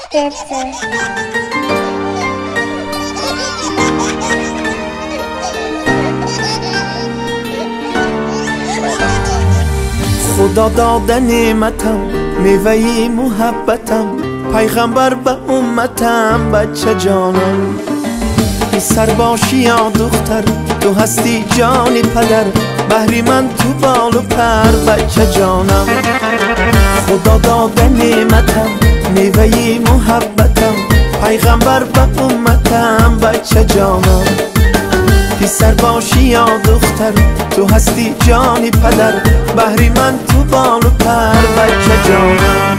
خدا داده نعمتم، میوه محبتم، پیغمبر به امتم، بچه جانم. پسر باشی یا دختر، تو هستی جان پدر، بهری من تو بال و پر، بچه جانم. خدا داده نعمتم، میوه محبتم، پیغمبر به امتم، بچه جانم. پسر باشی یا دختر، تو هستی جان پدر، بهری من تو بال و پر، بچه جانم.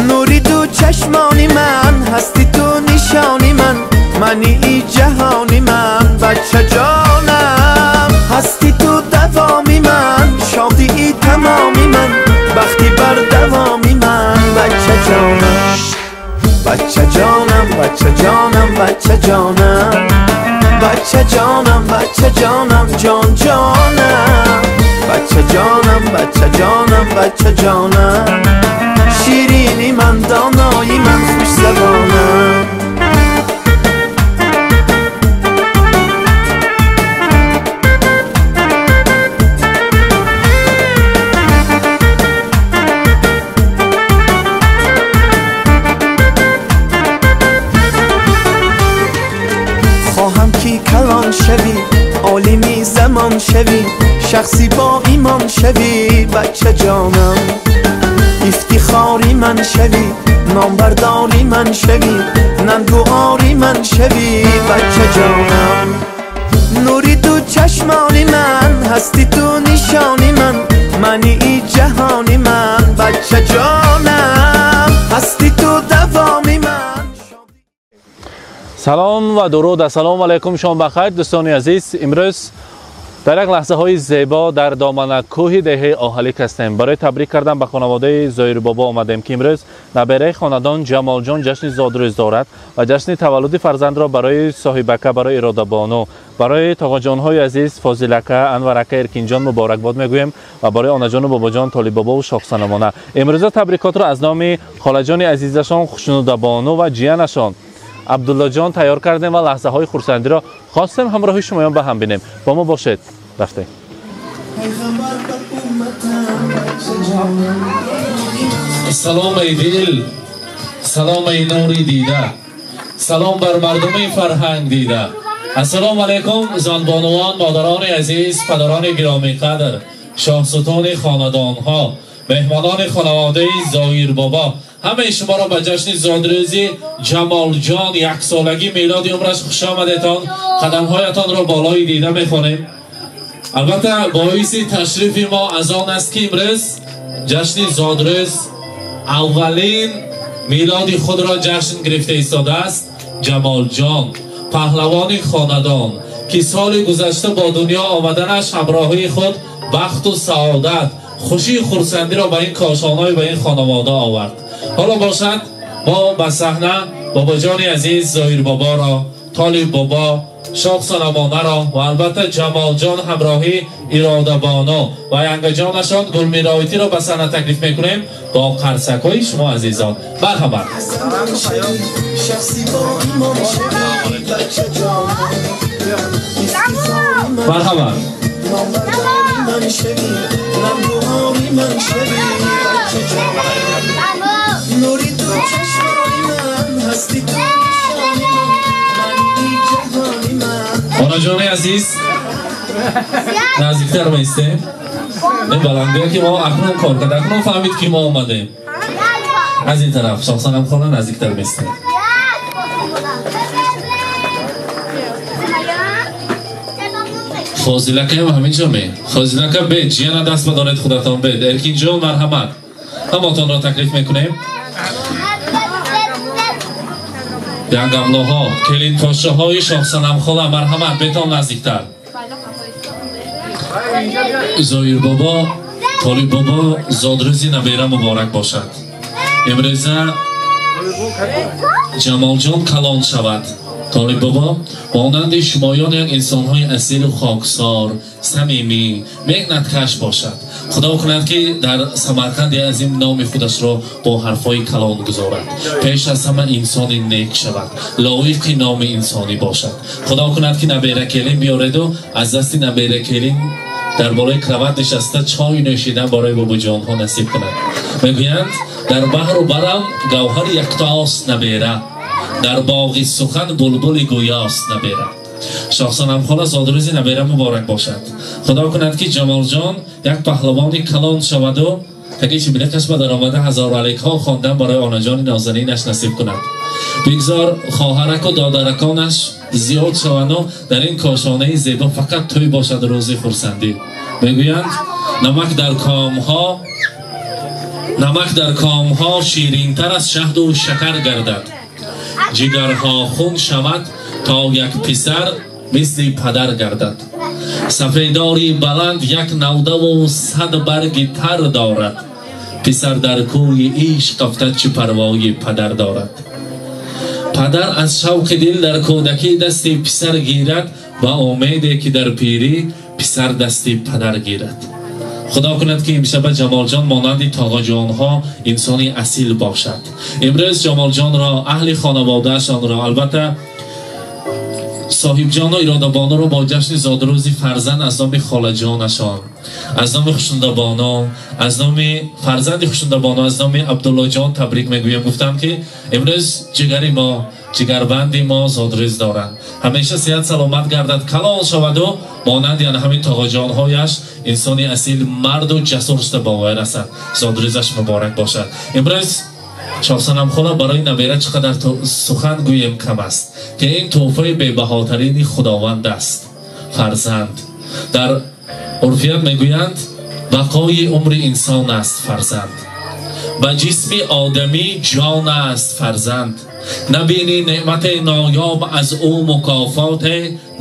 نوری دو چشمانی من، هستی تو نشانی من، منی ای جهانی من، بچه جانم. هستی تو دوامی من، شادی ای تمامی من، بختی بر دوامی من، بچه جانم. بچه جانم، بچه جانم، بچه جانم، بچه جانم، بچه جانم، جان جانم، بچه جانم، بچه جانم، بچه جانم، شیرینی من، دانایی من، خوش زبانم. خواهم کی کلان شوی، عالمی زمان شوی، شخصی با ایمان شوی، بچه جانم. افتخاری من شوی، نامبرداری من شوی، ننگواری من شوی، بچه جانم. نوری دو چشمانی من، هستی تو نشانی من، منی ای جهانی من، بچه جانم. هستی تو دوامی من. سلام و درود، السلام علیکم، شام بخیر دوستان عزیز. امروز در یک لحظه های زیبا در دامنه کوه دهه آهلیک هستیم. برای تبریک کردن به خانواده زایر بابا آمدیم که امروز نبره خاندان جمال جان جشن زادروز دارد و جشن تولد فرزند را برای صاحبکه، برای اراده بانو، برای تاقا جان های عزیز فاضلکه، انورکه، ارکین جان مبارک باد میگوییم و برای آنا جان و بابا جان، طالب بابا و شاخ سنمانه. امروز تبریکات را از نام خاله جان عزیزشان خوشنوده بانو و جیانشان عبدالله جان تیار کردیم و لحظه های خرسندی را خواستیم همراه شما به هم بینیم. با ما باشید. رفته. سلام ای دل، سلام ای نوری دیده، سلام بر مردم فرهنگ دیده. السلام علیکم زن بانوان، مادران عزیز، پدران گرامی قدر، شاهستان خاندان ها، مهمانان خانواده زایر بابا، همه شما را به جشن زادروزی جمال جان یک سالگی میلاد عمرش خوش آمدتان. قدمهایتان را بالای دیده میخوانیم. البته باعث تشریف ما از آن است که امروز جشن زادروز اولین میلاد خود را جشن گرفته ایستاده است جمال جان، پهلوان خاندان که سال گذشته با دنیا آمدنش همراهی خود بخت و سعادت، خوشی خرسندی را به این کاشانهای و این خانواده آورد. حالا باشد ما به صحنه بابا جان عزیز زایر بابا را، طالب بابا، شاخ سنمانه را و البته جمال جان همراهی اراده بانو و ینگ جانشان گل میرایتی را به صحنه تکلیف میکنیم با قرصک های شما عزیزان. مرحبا. مرحبا. نوری تو چشمانی من، هستی تو نشانی من، منی جهانی من. آنا جان عزیز نزدیکتر میستیم. این بلنده که ما اکنون کار کرد، اکنون فهمید که ما آمدیم. از این طرف شخصا خانه نزدیکتر میستیم. فاضلکه هم همینجا می فاضلکه بید جیانا دست بدارید خودتان بید. ارکین جان مرحمت، هماتان را تکلیف میکنیم. ینگملاها کلین تاشه های شاخ خاله مرحمت بیتان نزدیکتر. زایر بابا، طالب بابا، زادروزی نبیره مبارک باشد. امروزه جمال جان کلان شود. Толиб бобо монанди шумоён як инсонҳои асилу хоксор, самимӣ, меҳнаткаш бошад. Худо кунад ки дар Самарқанди азим номи худашро бо ҳарфҳои калон гузорад. Пеш аз ҳама инсони нек шавад, лоиқи номи инсонӣ бошад. Худо кунад ки набера келин биёреду аз дасти набера келин дар болои кроват нишаста чой нӯшидан барои бобоҷонҳо насиб кунад. Мегӯянд дар баҳру барам гавҳари яктост набера, дар боғи сухан булбули гӯёст набера. Шоҳсанамхола зодрӯзи набера муборак бошад. Худо кунад ки Ҷамолҷон як паҳлавони калон шаваду таги чибилакаш ба даромада ҳазор алейкҳо хондан барои онаҷони нозанинаш насиб кунад. Бигзор хоҳараку додараконаш зиёд шаванду дар ин кошонаи зебо фақат тӯй бошад рӯзи хурсандӣ. Мегӯянд намак дар комҳо ширинтар аз шаҳду шакар гардад. Ҷигарҳо хун шавад то як писар мисли падар гардад. Сафедори баланд як навдаву сад барги тар дорад. Писар дар кӯи ишқ афтад чӣ парвои падар дорад. Падар аз шавқи дил дар кӯдакӣ дасти писар гирад ва умеде ки дар пирӣ писар дасти падар гирад. Худо кунад ки имшаба Ҷамолҷон монанди тоғаҷонҳо инсони асил бошад. Имрӯз Ҷамолҷонро, аҳли хонаводаашонро, албатта соҳибҷону Иродабонуро бо ҷашни зодрӯзи фарзанд аз номи холаҷонашон, аз номи Хушнудабону, аз номи фарзанди Хушнудабону, аз номи Абдуллоҷон табрик мегӯям. Гуфтам ки имрӯз ҷигари мо, ҷигарбанди мо зодрӯз доранд. Ҳамеша сиҳат саломат гардад, калон шаваду монанди ана ҳамин тоғаҷонҳояш инсони асил, марду ҷасур шуда ба воя расад. Зодрӯзаш муборак бошад. Имрӯз Шоҳсанамхола барои набера чӣ қадар сухан гӯем кам аст, ки ин тӯҳфаи бебаҳотарини Худованд аст. Фарзанд. Дар урфият мегӯянд бақои умри инсон аст фарзанд, ба ҷисми одамӣ ҷон аст фарзанд. Набини неъмати ноёб аз ӯ мукофоте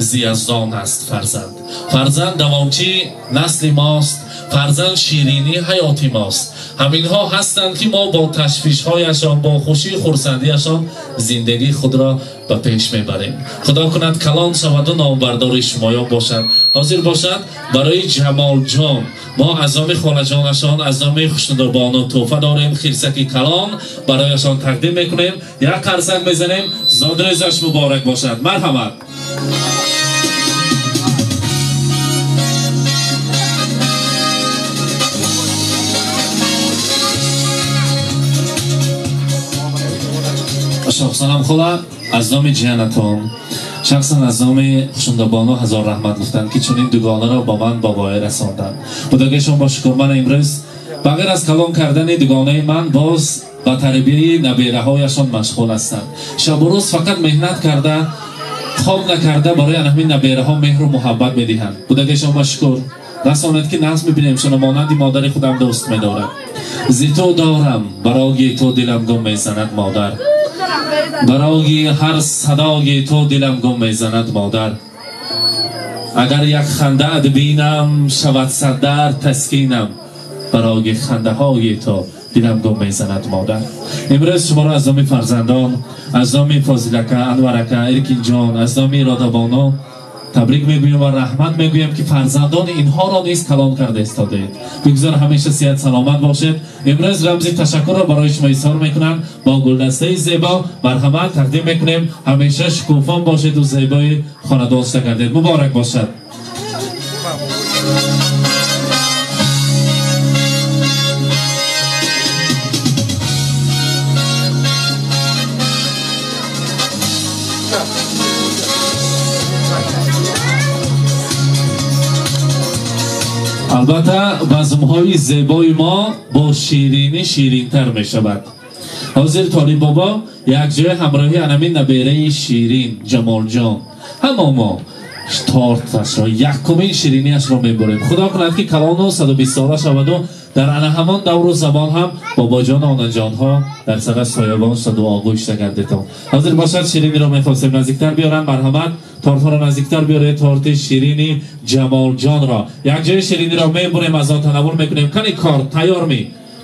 зиязон аст фарзанд. Фарзанд давомчи насли мост, фарзанд ширинии ҳаёти мост. Ҳаминҳо ҳастанд ки мо бо ташвишҳояшон, бо хушию хурсандиашон зиндагии худро ба пеш мебарем. Худо кунад калон шаваду номбардори шумоён бошад. Ҳозир бошад барои Ҷамолҷон мо аз номи холаҷонашон, аз номи Хушнудабону тӯҳфа дорем, хирсаки калон барояшон тақдим мекунем. Як қарсак мезанем, зодрӯзаш муборак бошад. Марҳамат. Шоҳсанамхола аз номи ҷиянатон, шахсан аз номи Хушнудабону ҳазор раҳмат гуфтанд ки чунин дугонаро ба ман ба воя расонданд. Худогашон бо шукр ман имрӯз ба ғайр аз калон кардани дугонаи ман боз ба тарбияи набераҳояшон машғул ҳастанд. Шабу рӯз фақат меҳнат карда, хоб накарда барои ҳамин набераҳо меҳру муҳаббат медиҳанд. Худогашон бо шукр расонед ки нағз мебинем шуно монанди модари худам дӯст медорад. Зи ту дорам барои ту дилам гум мезанад модар, барои ҳар садои ту дилам гум мезанад модар. Агар як хандаат бинам шавад сад дард таскинам, барои хандаҳои ту дилам гум мезанад модар. Имрӯз шуморо аз номи фарзандон, аз номи Фозилака, Анварака, Эркинҷон, аз номи Иродабону табрик мегӯем ва раҳмат мегӯем ки фарзандони инҳоро низ калон карда истодаед. Бигзор ҳамеша сиҳат саломат бошед. Имрӯз рамзи ташаккурро барои шумо изҳор мекунам бо гулдастаи зебо. Марҳамат тақдим мекунем. Ҳамеша шукуфон бошеду зебои хонадон шуда гардед. Муборак бошад. Албатта базмҳои зебои мо бо ширинӣ ширинтар мешавад. Ҳозир Толиб бобо якҷоя ҳамроҳи анамин набераи ширин Ҷамолҷон ҳамо мо торташро, якумин шириниашро мебурем. Худо кунад ки калону 120 сола шаваду дар ана ҳамон давру замон ҳам бобоҷону онаҷонҳо дар сараш соябон шудаду оғӯшта гардетон. Ҳозир бошад шириниро мехостем наздиктар биёранд. Марҳамат, тортҳоро наздиктар биёред. Торти ширини Ҷамолҷонро якҷоя шириниро мебурем, аз он танаввул мекунем. Кани корт тайёр ми?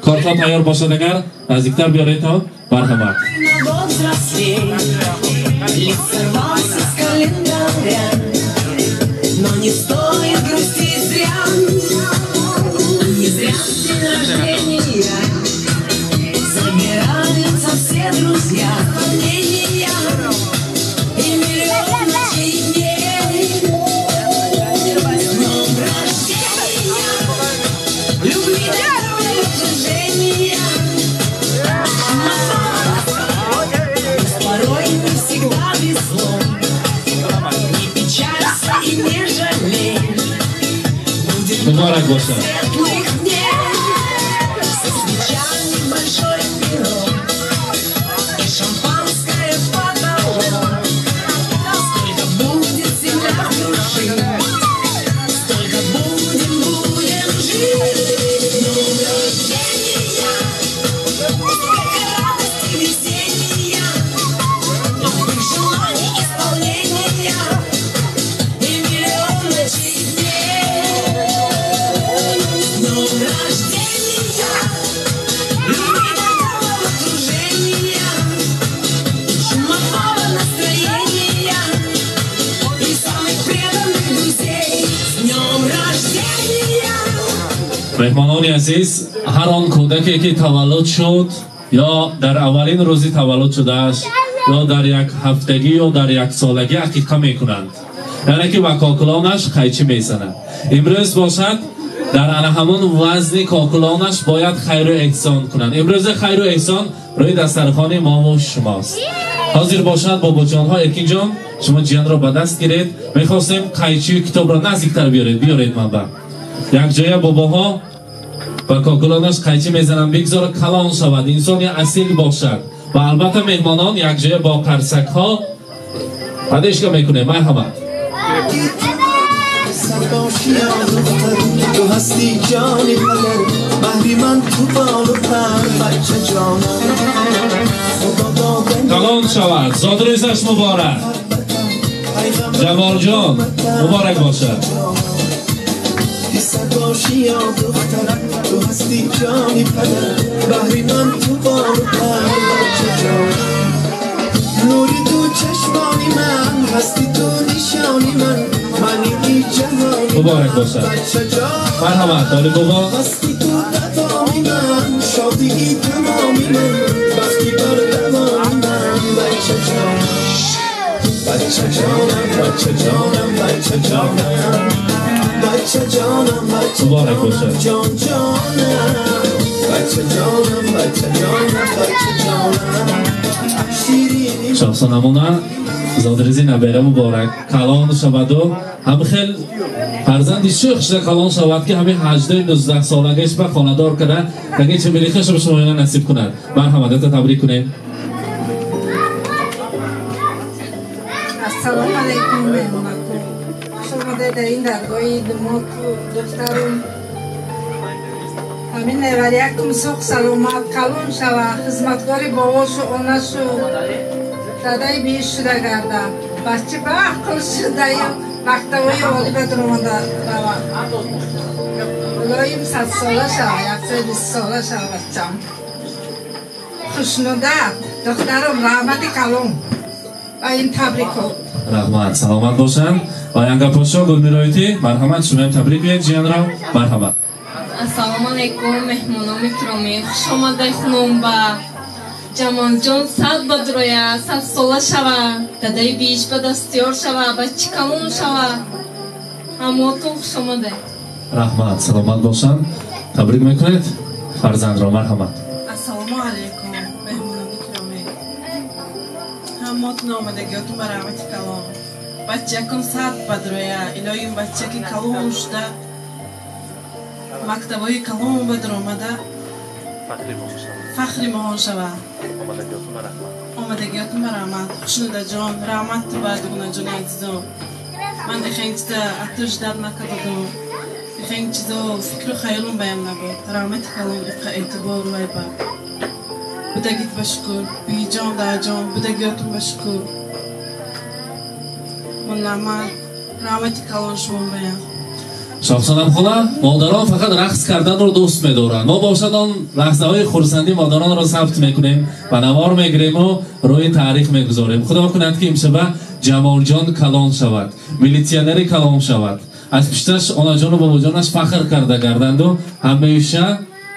Кортҳо тайёр бошад агар наздиктар биёредтон. Марҳамат. Лист сорвался с календаря, но не стоит грустить зря. Не зря в день рождения собираются все друзья. Волнения и миллион ночей и дней. С днем рождения, любви, окружения. Порой не всегда везло, не печалься и не жалей. Будет много светлых дней, со свечами большой пирог и шампанское в потолок. Сколько будет земля крушить, столько будем жить. С днем рождения, успеха, радости, весенния, любых желаний исполнения и миллион ночей и дней. С днем рождения, любви, доброго окружения, чумового настроения и самых преданных друзей. С днем рождения! Меҳмонони азиз, ҳар он кӯдаке ки таваллуд шуд, ё дар аввалин рӯзи таваллуд шудааш, ё дар як ҳафтагӣ, ё дар як солагӣ ақиқа мекунанд, яъне ки ба кокулонаш қайчӣ мезанад. Имрӯз бошад, дар ана ҳамон вазни кокулонаш бояд хайру эҳсон кунанд. Имрӯзи хайру эҳсон рӯи дастархони мову шумост. Ҳозир бошад бобоҷонҳо, Эркинҷон, шумо ҷиянро ба даст гиред. Мехостем қайчию китобро наздиктар биёред. Биёред манба. Якҷоя бобоҳо ба кокулонаш қайчӣ мезананд. Бигзор калон шавад, инсони асил бошад. Ва албатта меҳмонон якҷоя бо қарсакҳо падешка мекунем. Марҳамат. باشی دختر، تو هستی جانی پدر، بهری من تو بال و پر بچه جانم. خدا دادن کلان شود، زادروزش مبارک. جمال جان مبارک باشد. پسر باشی یا دختر، تو هستی جانی پدر، بهری من تو بال و پر بچه جانم. نوری تو چشمانی من، هستی تو نشانی من، منی جهانی مبارک باشد. مرحبا طالب بابا. هستی تو دوامی من، شادی تمامی من، بختی بر دوامی من بچه جانم، بچه جانم، بچه جانم، بچه جانم، بچه جانم، بچه مبارک باشد. جان جانم، بچه جانم، بچه جانم، بچه جانم. شیرینی شخصا зодрӯзи набера муборак. Калон шаваду ҳам хел фарзанди шӯх шуда калон шавад, ки ҳамин 18-19 солагаш ба хонадор карда таги чимилихаш ба шумоёна насиб кунад. Марҳамат, ята табрик кунем. Ассалому алайкум меҳмонатон. Хуш омадед дар ин даргоҳи думоту духтарум. Ҳамин неварякум соғ саломат калон шава, хизматгори бобошу онашу дадаи биҳишт шуда гарда. Бача ба ақл шудаю мактабҳои олӣ ба дуромада рава. Худоим 100 сола шава, 120 сола шава бачам. Хушнудат, духтарам, раҳмати калон ба ин табрикот. Раҳмат, саломат бошанд. Ва Янга Подшо Гулмироитӣ, марҳамат, шумоям табрик гӯед ҷиянро. Марҳамат. Ассалому алайкум меҳмонони киромӣ, хуш омадай хунумба. Ҷамолҷон сад бадроя, 100 сола шава, дадаи биҳишт ба дастёр шава, бачи калон шава. Ҳамотон хуш омадай. Раҳмат, саломат бошанд. Табрик мекунед фарзандро, марҳамат. Ассалому алайкум меҳмонони киромӣ, ҳамотон омадагиётон ба раҳмати калон. Бачакон сад бадроя, илоҳим бачаки калон шуда мактабҳои калон ба даромада фахри моҳон шава. Омадагиётон ба раҳмат. Хушнудаҷон, раҳмат ба дугунаҷони азизон. Ман ихен чиза атр ждать накардадум, ихен чизо фикру хаёлум баям набуд. Раҳмати калон иқа эътибор вай ба будагит ба шукр. Биҷон, даҷон, будагиётон ба шукр. Мулламат, раҳмати калон шумо баям. Шахсанам хола, модарон фақат рақс карданро дӯст медоранд. Мо бошад он лаҳзаҳои хурсандӣ модаронро сабт мекунем ва навор мегирему рӯи таърих мегузорем. Худо кунад ки имшаба Ҷамолҷон калон шавад, милитсионери калон шавад. Аз пушташ онаҷону бобоҷонаш фахр карда гарданду ҳамеша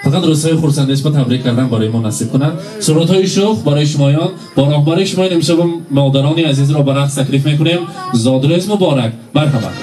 фақат рӯзҳои хурсандиаш ба табрик кардан барои мо насиб кунад. Сурудҳои шӯх барои шумоён бо роҳбарии шумоён имшаб модарони азизро ба рақс таклиф мекунем. Зодрӯз муборак. Марҳамат.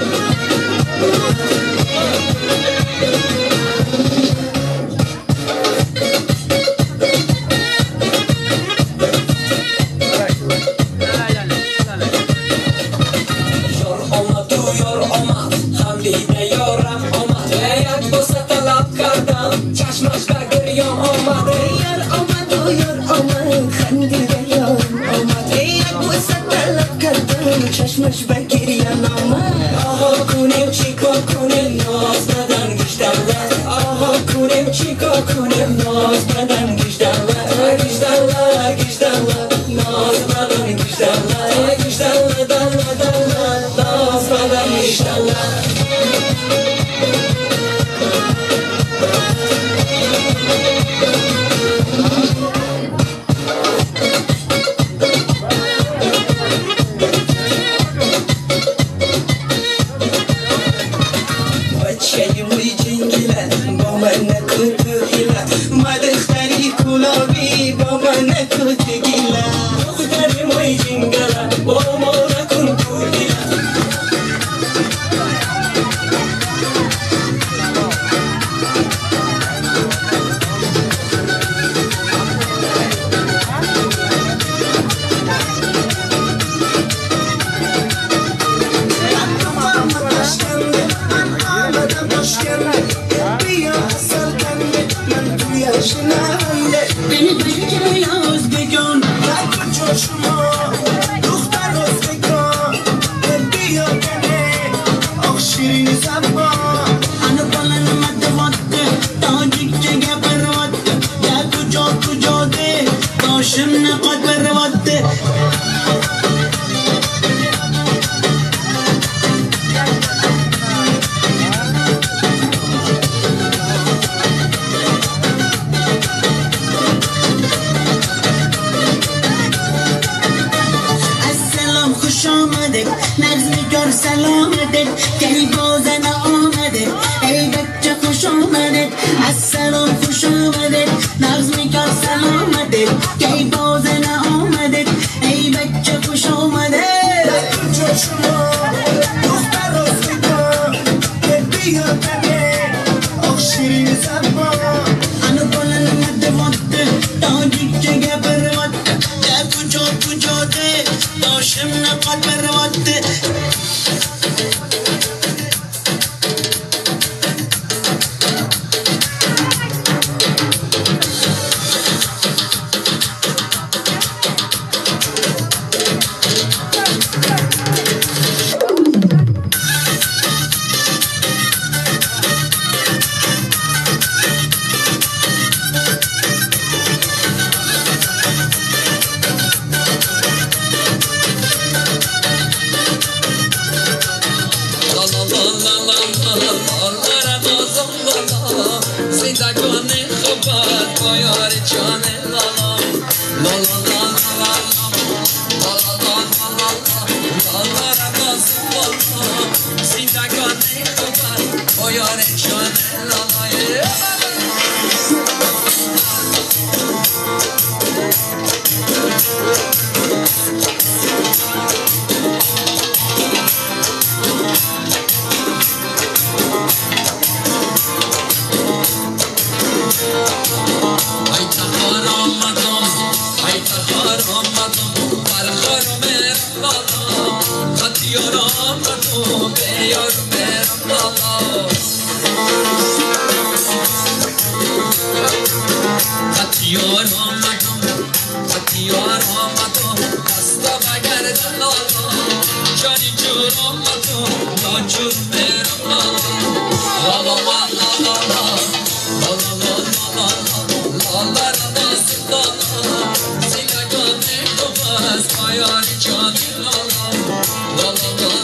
La la la la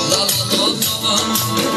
la la la la la.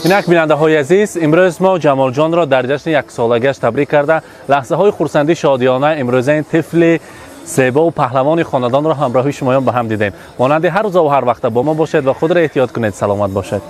Инак бинандаҳои азиз, имрӯз мо Ҷамолҷонро дар ҷашни яксолагиаш табрик карда, лаҳзаҳои хурсандӣ шодиёна имрӯзаин тифли зебову паҳлавони хонадонро ҳамроҳи шумоён ба ҳам дидем. Монанди ҳар рӯза ва ҳар вақта бо мо бошед ва худро эҳтиёт кунед. Саломат бошед.